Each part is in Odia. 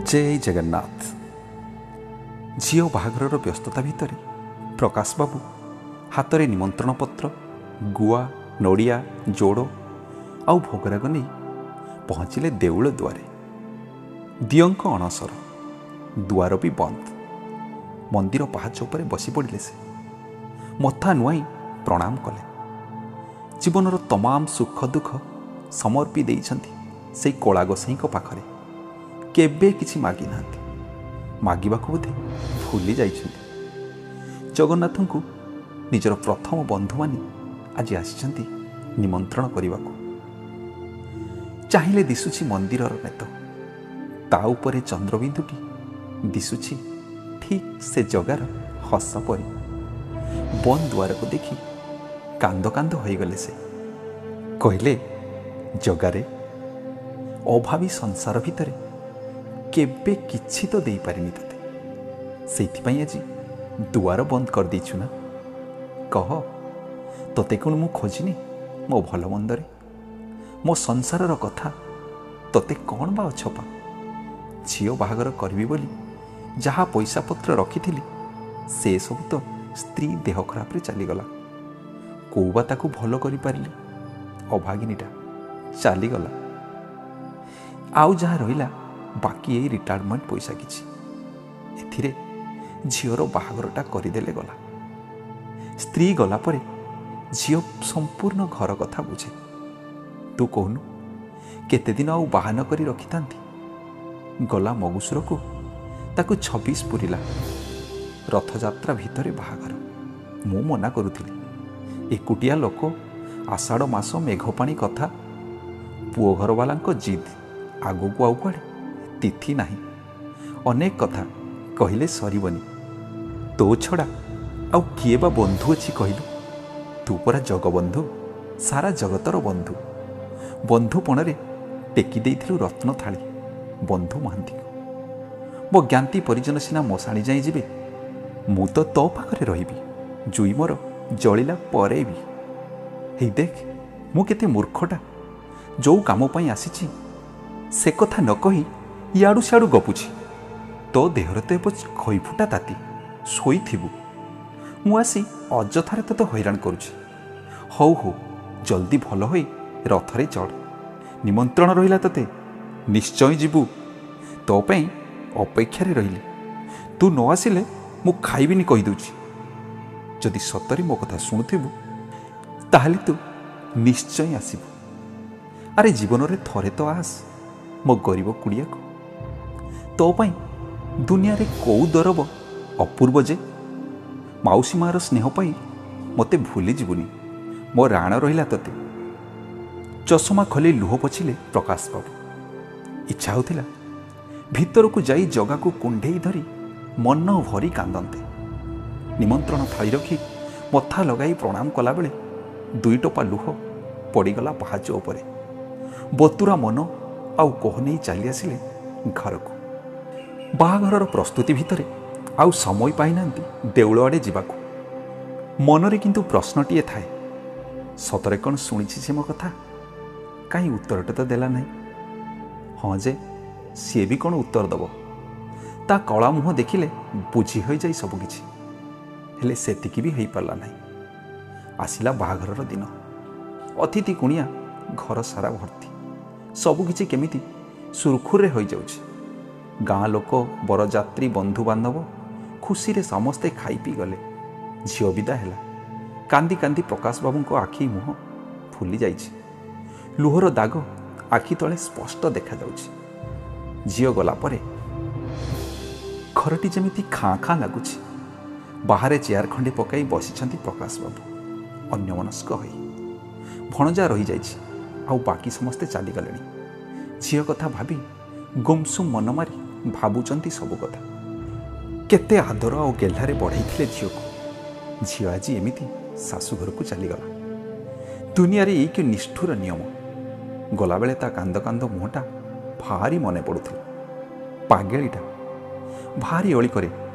ଜୟ ଜଗନ୍ନାଥ। ଝିଅ ବାହାଘରର ବ୍ୟସ୍ତତା ଭିତରେ ପ୍ରକାଶ ବାବୁ ହାତରେ ନିମନ୍ତ୍ରଣ ପତ୍ର, ଗୁଆ, ନଡ଼ିଆ, ଯୋଡ଼ ଆଉ ଭୋଗରାଗ ନେଇ ପହଞ୍ଚିଲେ ଦେଉଳ ଦୁଆରେ। ଦିଅଙ୍କ ଅଣସର, ଦୁଆର ବି ବନ୍ଦ। ମନ୍ଦିର ପାହାଚ ଉପରେ ବସି ପଡ଼ିଲେ ସେ। ମଥା ନୁଆଇଁ ପ୍ରଣାମ କଲେ। ଜୀବନର ତମାମ ସୁଖ ଦୁଃଖ ସମର୍ପି ଦେଇଛନ୍ତି ସେଇ କଳା ଗୋସାଇଁଙ୍କ ପାଖରେ। କେବେ କିଛି ମାଗିନାହାନ୍ତି, ମାଗିବାକୁ ବୋଧେ ଭୁଲି ଯାଇଛନ୍ତି। ଜଗନ୍ନାଥଙ୍କୁ ନିଜର ପ୍ରଥମ ବନ୍ଧୁ ମାନି ଆଜି ଆସିଛନ୍ତି ନିମନ୍ତ୍ରଣ କରିବାକୁ। ଚାହିଁଲେ ଦିଶୁଛି ମନ୍ଦିରର ନେତ, ତା ଉପରେ ଚନ୍ଦ୍ରବିନ୍ଦୁଟି ଦିଶୁଛି ଠିକ୍ ସେ ଜଗାର ହସ ପରି। ବନ୍ଦ ଦୁଆରକୁ ଦେଖି କାନ୍ଦ କାନ୍ଦ ହୋଇଗଲେ ସେ। କହିଲେ, ଜଗାରେ, ଅଭାବୀ ସଂସାର ଭିତରେ କେବେ କିଛି ତ ଦେଇପାରିନି ତୋତେ, ସେଇଥିପାଇଁ ଆଜି ଦୁଆର ବନ୍ଦ କରିଦେଇଛୁ ନା? କହ, ତୋତେ କ'ଣ ମୁଁ ଖୋଜିନି ମୋ ଭଲ ମନ୍ଦରେ? ମୋ ସଂସାରର କଥା ତୋତେ କ'ଣ ବା ଅଛପା? ଝିଅ ବାହାଘର କରିବି ବୋଲି ଯାହା ପଇସା ପତ୍ର ରଖିଥିଲି ସେସବୁ ତ ସ୍ତ୍ରୀ ଦେହ ଖରାପରେ ଚାଲିଗଲା। କୋଉ ବା ତାକୁ ଭଲ କରିପାରିଲି? ଅଭାଗିନୀଟା ଚାଲିଗଲା। ଆଉ ଯାହା ରହିଲା ବାକି ଏଇ ରିଟାୟାରମେଣ୍ଟ ପଇସା କିଛି, ଏଥିରେ ଝିଅର ବାହାଘରଟା କରିଦେଲେ ଗଲା। ସ୍ତ୍ରୀ ଗଲା ପରେ ଝିଅ ସମ୍ପୂର୍ଣ୍ଣ ଘର କଥା ବୁଝେ। ତୁ କହୁନୁ, କେତେଦିନ ଆଉ ବାହାନ କରି ରଖିଥାନ୍ତି? ଗଲା ମଗୁସୁରକୁ ତାକୁ 26 ପୁରିଲା। ରଥଯାତ୍ରା ଭିତରେ ବାହାଘର। ମୁଁ ମନା କରୁଥିଲି, ଏକୁଟିଆ ଲୋକ, ଆଷାଢ଼ ମାସ, ମେଘ ପାଣି କଥା। ପୁଅ ଘରବାଲାଙ୍କ ଜିଦ୍, ଆଗକୁ ଆଉ କୁଆଡ଼େ ତିଥି ନାହିଁ। ଅନେକ କଥା କହିଲେ ସରିବନି। ତୋ ଛଡ଼ା ଆଉ କିଏ ବା ବନ୍ଧୁ ଅଛି କହିଲୁ? ତୁ ପରା ଜଗବନ୍ଧୁ, ସାରା ଜଗତର ବନ୍ଧୁ। ବନ୍ଧୁପଣରେ ଟେକି ଦେଇଥିଲୁ ରତ୍ନ ଥାଳି ବନ୍ଧୁ ମହାନ୍ତିଙ୍କୁ। ମୋ ଜ୍ଞାତି ପରିଜନ ସିନା ମଶାଣି ଯାଏଁ ଯିବେ, ମୁଁ ତ ତୋ ପାଖରେ ରହିବି, ଜୁଇ ମୋର ଜଳିଲା ପରେ ବି। ହେଇ ଦେଖ, ମୁଁ କେତେ ମୂର୍ଖଟା, ଯୋଉ କାମ ପାଇଁ ଆସିଛି ସେ କଥା ନ କହି ଇଆଡ଼ୁ ସିଆଡ଼ୁ ଗପୁଛି। ତୋ ଦେହରେ ତ ଏବେ ଖଇଫୁଟା ତାତି, ଶୋଇଥିବୁ। ମୁଁ ଆସି ଅଯଥାରେ ତୋତେ ହଇରାଣ କରୁଛି। ହଉ ହଉ, ଜଲ୍ଦି ଭଲ ହୋଇ ରଥରେ ଚଢ଼। ନିମନ୍ତ୍ରଣ ରହିଲା ତୋତେ, ନିଶ୍ଚୟ ଯିବୁ। ତୋ ପାଇଁ ଅପେକ୍ଷାରେ ରହିଲି। ତୁ ନ ଆସିଲେ ମୁଁ ଖାଇବିନି କହିଦେଉଛି। ଯଦି ସତରେ ମୋ କଥା ଶୁଣୁଥିବୁ ତାହେଲେ ତୁ ନିଶ୍ଚୟ ଆସିବୁ। ଆରେ ଜୀବନରେ ଥରେ ତ ଆସ ମୋ ଗରିବ କୁଡ଼ିଆକୁ। ତୋ ପାଇଁ ଦୁନିଆରେ କୋଉ ଦରବ ଅପୂର୍ବ ଯେ। ମାଉସୀ ମାଆର ସ୍ନେହ ପାଇ ମୋତେ ଭୁଲିଯିବୁନି, ମୋ ରାଣ ରହିଲା ତୋତେ। ଚଷମା ଖୋଲି ଲୁହ ପୋଛିଲେ ପ୍ରକାଶ ବାବୁ। ଇଚ୍ଛା ହେଉଥିଲା ଭିତରକୁ ଯାଇ ଜଗାକୁ କୁଣ୍ଢେଇ ଧରି ମନ ଭରି କାନ୍ଦନ୍ତେ। ନିମନ୍ତ୍ରଣ ଥାଳି ରଖି ମଥା ଲଗାଇ ପ୍ରଣାମ କଲାବେଳେ ଦୁଇ ଟୋପା ଲୁହ ପଡ଼ିଗଲା ପାହାଚ ଉପରେ। ବତୁରା ମନ ଆଉ କୋହ ନେଇ ଚାଲି ଆସିଲେ ଘରକୁ। ବାହାଘରର ପ୍ରସ୍ତୁତି ଭିତରେ ଆଉ ସମୟ ପାଇନାହାନ୍ତି ଦେଉଳ ଆଡ଼େ ଯିବାକୁ। ମନରେ କିନ୍ତୁ ପ୍ରଶ୍ନଟିଏ ଥାଏ, ସତରେ କ'ଣ ଶୁଣିଛି ସେ ମୋ କଥା? କାହିଁ ଉତ୍ତରଟା ତ ଦେଲା ନାହିଁ। ହଁ ଯେ, ସିଏ ବି କ'ଣ ଉତ୍ତର ଦେବ? ତା କଳା ମୁହଁ ଦେଖିଲେ ବୁଝି ହୋଇଯାଏ ସବୁକିଛି। ହେଲେ ସେତିକି ବି ହୋଇପାରିଲା ନାହିଁ। ଆସିଲା ବାହାଘରର ଦିନ। ଅତିଥି କୁଣିଆ ଘର ସାରା ଭର୍ତ୍ତି। ସବୁକିଛି କେମିତି ସୁରୁଖୁରୁରେ ହୋଇଯାଉଛି। ଗାଁ ଲୋକ, ବରଯାତ୍ରୀ, ବନ୍ଧୁବାନ୍ଧବ ଖୁସିରେ ସମସ୍ତେ ଖାଇ ପିଇ ଗଲେ। ଝିଅ ବିଦା ହେଲା। କାନ୍ଦି କାନ୍ଦି ପ୍ରକାଶ ବାବୁଙ୍କ ଆଖି ମୁହଁ ଫୁଲି ଯାଇଛି। ଲୁହର ଦାଗ ଆଖି ତଳେ ସ୍ପଷ୍ଟ ଦେଖାଯାଉଛି। ଝିଅ ଗଲା ପରେ ଘରଟି ଯେମିତି ଖାଁ ଖାଁ ଲାଗୁଛି। ବାହାରେ ଚେୟାର ଖଣ୍ଡେ ପକାଇ ବସିଛନ୍ତି ପ୍ରକାଶ ବାବୁ ଅନ୍ୟମନସ୍କ ହୋଇ। ଭଣଜା ରହିଯାଇଛି, ଆଉ ବାକି ସମସ୍ତେ ଚାଲିଗଲେଣି। ଝିଅ କଥା ଭାବି ଗୁମସୁମ ମନ ମାରି ଭାବୁଛନ୍ତି ସବୁ କଥା। କେତେ ଆଦର ଆଉ ଗେହ୍ଲାରେ ବଢ଼େଇଥିଲେ ଝିଅକୁ। ଝିଅ ଆଜି ଏମିତି ଶାଶୁଘରକୁ ଚାଲିଗଲା। ଦୁନିଆରେ ଏଇ କି ନିଷ୍ଠୁର ନିୟମ। ଗଲାବେଳେ ତା କାନ୍ଦ କାନ୍ଦ ମୁହଁଟା ଭାରି ମନେ ପଡ଼ୁଥିଲା। ପାଗେଳିଟା ଭାରି ଅଳି କରେ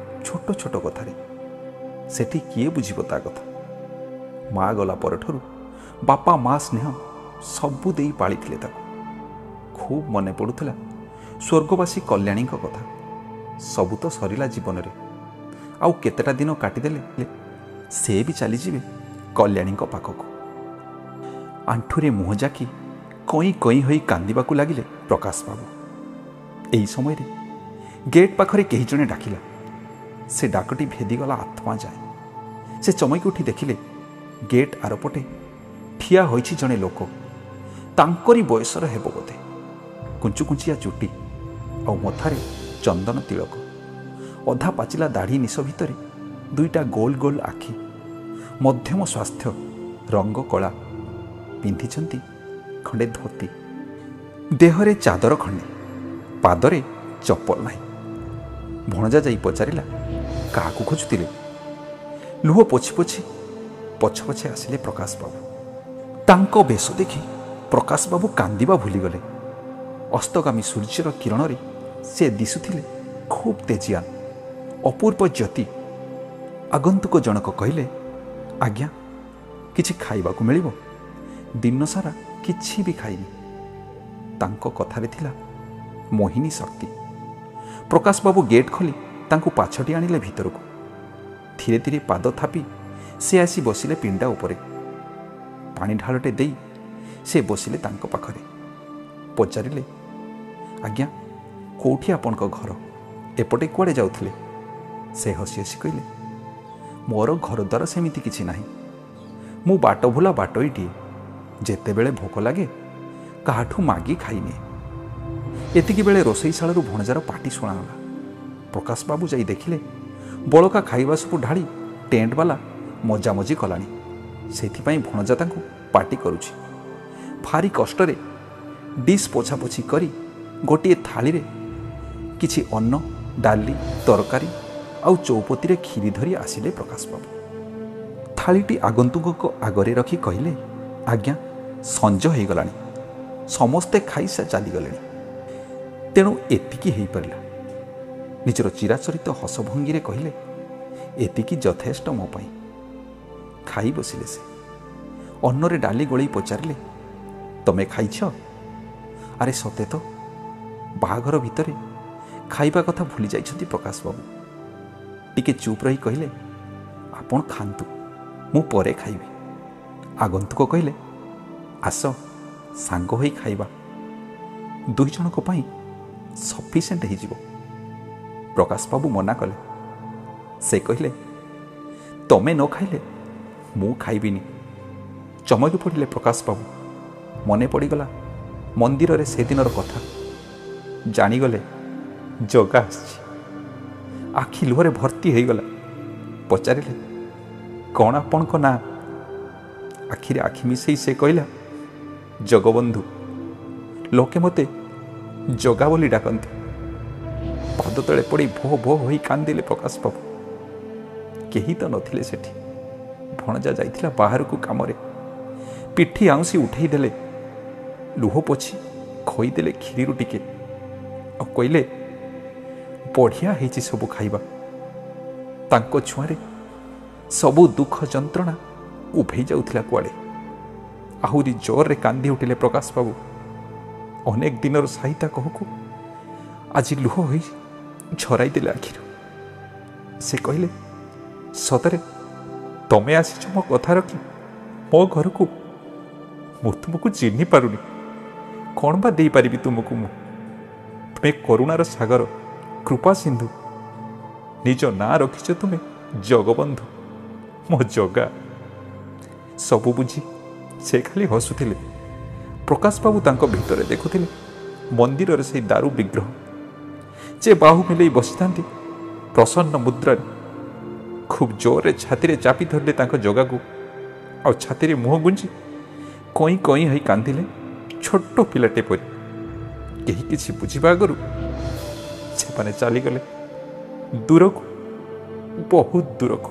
ଛୋଟ ଛୋଟ କଥାରେ। ସେଠି କିଏ ବୁଝିବ ତା କଥା? ମା ଗଲା ପରଠାରୁ ବାପା ମା ସ୍ନେହ ସବୁ ଦେଇ ପାଳିଥିଲେ ତାକୁ। ଖୁବ୍ ମନେ ପଡ଼ୁଥିଲା ସ୍ୱର୍ଗବାସୀ କଲ୍ୟାଣୀଙ୍କ କଥା। ସବୁ ତ ସରିଲା ଜୀବନରେ, ଆଉ କେତେଟା ଦିନ କାଟିଦେଲେ ସେ ବି ଚାଲିଯିବେ କଲ୍ୟାଣୀଙ୍କ ପାଖକୁ। ଆଣ୍ଠୁରେ ମୁହଁ ଜାକି କଇଁ କଇଁ ହୋଇ କାନ୍ଦିବାକୁ ଲାଗିଲେ ପ୍ରକାଶ ବାବୁ। ଏହି ସମୟରେ ଗେଟ୍ ପାଖରେ କେହି ଜଣେ ଡାକିଲା। ସେ ଡାକଟି ଭେଦିଗଲା ଆତ୍ମା ଯାଏ। ସେ ଚମକି ଉଠି ଦେଖିଲେ ଗେଟ୍ ଆରପଟେ ଠିଆ ହୋଇଛି ଜଣେ ଲୋକ। ତାଙ୍କରି ବୟସର ହେବ ବୋଧେ। କୁଞ୍ଚୁକୁଞ୍ଚିଆ ଚୁଟି ଆଉ ମଥାରେ ଚନ୍ଦନ ତିଳକ, ଅଧା ପାଚିଲା ଦାଢ଼ି ନିଶ ଭିତରେ ଦୁଇଟା ଗୋଲ ଗୋଲ ଆଖି, ମଧ୍ୟମ ସ୍ୱାସ୍ଥ୍ୟ, ରଙ୍ଗ କଳା, ପିନ୍ଧିଛନ୍ତି ଖଣ୍ଡେ ଧୋତି, ଦେହରେ ଚାଦର ଖଣ୍ଡେ, ପାଦରେ ଚପଲ ନାହିଁ। ଭଣଜା ଯାଇ ପଚାରିଲା, କାହାକୁ ଖୋଜୁଥିଲେ? ଲୁହ ପୋଛି ପୋଛି ପଛେ ପଛେ ଆସିଲେ ପ୍ରକାଶ ବାବୁ। ତାଙ୍କ ବେଶ ଦେଖି ପ୍ରକାଶ ବାବୁ କାନ୍ଦିବା ଭୁଲିଗଲେ। ଅସ୍ତଗାମୀ ସୂର୍ଯ୍ୟର କିରଣରେ ସେ ଦିଶୁଥିଲେ ଖୁବ୍ ତେଜିଆନ, ଅପୂର୍ବ ଜ୍ୟୋତି। ଆଗନ୍ତୁକ ଜଣକ କହିଲେ, ଆଜ୍ଞା, କିଛି ଖାଇବାକୁ ମିଳିବ? ଦିନସାରା କିଛି ବି ଖାଇନି। ତାଙ୍କ କଥାରେ ଥିଲା ମୋହିନୀ ଶକ୍ତି। ପ୍ରକାଶ ବାବୁ ଗେଟ୍ ଖୋଲି ତାଙ୍କୁ ପାଛଟି ଆଣିଲେ ଭିତରକୁ। ଧୀରେ ଧୀରେ ପାଦ ଥାପି ସେ ଆସି ବସିଲେ ପିଣ୍ଡା ଉପରେ। ପାଣି ଢାଳଟେ ଦେଇ ସେ ବସିଲେ ତାଙ୍କ ପାଖରେ। ପଚାରିଲେ, ଆଜ୍ଞା, କେଉଁଠି ଆପଣଙ୍କ ଘର? ଏପଟେ କୁଆଡ଼େ ଯାଉଥିଲେ? ସେ ହସି ହସି କହିଲେ, ମୋର ଘରଦ୍ୱାର ସେମିତି କିଛି ନାହିଁ। ମୁଁ ବାଟଭୁଲା ବାଟୋଇଟିଏ। ଯେତେବେଳେ ଭୋକ ଲାଗେ କାହାଠୁ ମାଗି ଖାଇନିଏ। ଏତିକି ବେଳେ ରୋଷେଇଶାଳାରୁ ଭଣଜାର ପାଟି ଶୁଣାଗଲା। ପ୍ରକାଶ ବାବୁ ଯାଇ ଦେଖିଲେ ବଳକା ଖାଇବା ସବୁ ଢାଳି ଟେଣ୍ଟବାଲା ମଜାମଜି କଲାଣି। ସେଥିପାଇଁ ଭଣଜା ତାଙ୍କୁ ପାଟି କରୁଛି। ଭାରି କଷ୍ଟରେ ଡିସ୍ ପୋଛାପୋଛି କରି ଗୋଟିଏ ଥାଳିରେ କିଛି ଅନ୍ନ, ଡାଲି, ତରକାରୀ ଆଉ ଚୌପତିରେ କ୍ଷୀରି ଧରି ଆସିଲେ ପ୍ରକାଶ ବାବୁ। ଥାଳିଟି ଆଗନ୍ତୁକଙ୍କ ଆଗରେ ରଖି କହିଲେ, ଆଜ୍ଞା, ସଞ୍ଜ ହେଇଗଲାଣି, ସମସ୍ତେ ଖାଇ ଚାଲିଗଲେଣି, ତେଣୁ ଏତିକି ହେଇପାରିଲା। ନିଜର ଚିରାଚରିତ ହସଭଙ୍ଗୀରେ କହିଲେ, ଏତିକି ଯଥେଷ୍ଟ ମୋ ପାଇଁ। ଖାଇ ବସିଲେ ସେ। ଅନ୍ନରେ ଡାଲି ଗୋଳେଇ ପଚାରିଲେ, ତମେ ଖାଇଛ? ଆରେ ସତେ ତ, ବାହାଘର ଭିତରେ ଖାଇବା କଥା ଭୁଲି ଯାଇଛନ୍ତି ପ୍ରକାଶ ବାବୁ। ଟିକେ ଚୁପ୍ ରହି କହିଲେ, ଆପଣ ଖାଆନ୍ତୁ, ମୁଁ ପରେ ଖାଇବି। ଆଗନ୍ତୁକ କହିଲେ, ଆସ ସାଙ୍ଗ ହୋଇ ଖାଇବା, ଦୁଇ ଜଣଙ୍କ ପାଇଁ ସଫିସିଏଣ୍ଟ ହେଇଯିବ। ପ୍ରକାଶ ବାବୁ ମନା କଲେ। ସେ କହିଲେ, ତମେ ନ ଖାଇଲେ ମୁଁ ଖାଇବିନି। ଚମକି ପଡ଼ିଲେ ପ୍ରକାଶ ବାବୁ। ମନେ ପଡ଼ିଗଲା ମନ୍ଦିରରେ ସେଦିନର କଥା। ଜାଣିଗଲେ ଜଗା ଆସିଛି। ଆଖି ଲୁହରେ ଭର୍ତ୍ତି ହେଇଗଲା। ପଚାରିଲେ, କ'ଣ ଆପଣଙ୍କ ନାଁ? ଆଖିରେ ଆଖି ମିଶେଇ ସେ କହିଲା, ଜଗବନ୍ଧୁ। ଲୋକେ ମୋତେ ଜଗା ବୋଲି ଡାକନ୍ତି। ପାଦ ତଳେ ପଡ଼ି ଭୋ ଭୋ ହୋଇ କାନ୍ଦିଲେ ପ୍ରକାଶ ବାବୁ। କେହି ତ ନଥିଲେ ସେଠି। ଭଣଜା ଯାଇଥିଲା ବାହାରକୁ କାମରେ। ପିଠି ଆଉଁସି ଉଠେଇ ଦେଲେ, ଲୁହ ପୋଛି ଖୋଇଦେଲେ କ୍ଷୀରିରୁ ଟିକେ, ଆଉ କହିଲେ, ବଢ଼ିଆ ହେଇଛି ସବୁ ଖାଇବା। ତାଙ୍କ ଛୁଆଁରେ ସବୁ ଦୁଃଖ ଯନ୍ତ୍ରଣା ଉଭେଇ ଯାଉଥିଲା କୁଆଡ଼େ। ଆହୁରି ଜୋରରେ କାନ୍ଦି ଉଠିଲେ ପ୍ରକାଶ ବାବୁ। ଅନେକ ଦିନର ସାହିତା କହକୁ ଆଜି ଲୁହ ହୋଇ ଝରାଇ ଦେଲେ ଆଖିରୁ। ସେ କହିଲେ, ସତରେ ତମେ ଆସିଛ ମୋ କଥା ରଖି ମୋ ଘରକୁ? ମୁଁ ତୁମକୁ ଚିହ୍ନି ପାରୁନି। କ'ଣ ବା ଦେଇପାରିବି ତୁମକୁ ମୁଁ? ତୁମେ କରୁଣାର ସାଗର, କୃପା ସିନ୍ଧୁ। ନିଜ ନାଁ ରଖିଛ ତୁମେ ଜଗବନ୍ଧୁ, ମୋ ଜଗା। ସବୁ ବୁଝି ସେ ଖାଲି ହସୁଥିଲେ। ପ୍ରକାଶ ବାବୁ ତାଙ୍କ ଭିତରେ ଦେଖୁଥିଲେ ମନ୍ଦିରରେ ସେଇ ଦାରୁ ବିଗ୍ରହ, ଯେ ବାହୁ ମିଲେଇ ବସିଥାନ୍ତି ପ୍ରସନ୍ନ ମୁଦ୍ରାରେ। ଖୁବ୍ ଜୋରରେ ଛାତିରେ ଚାପି ଧରିଲେ ତାଙ୍କ ଜଗାକୁ, ଆଉ ଛାତିରେ ମୁହଁ ଗୁଞ୍ଜି କଇଁ କଇଁ ହୋଇ କାନ୍ଦିଲେ ଛୋଟ ପିଲାଟେ ପରି। କେହି କିଛି ବୁଝିବା ଆଗରୁ ସେମାନେ ଚାଲିଗଲେ ଦୂରକୁ, ବହୁତ ଦୂରକୁ।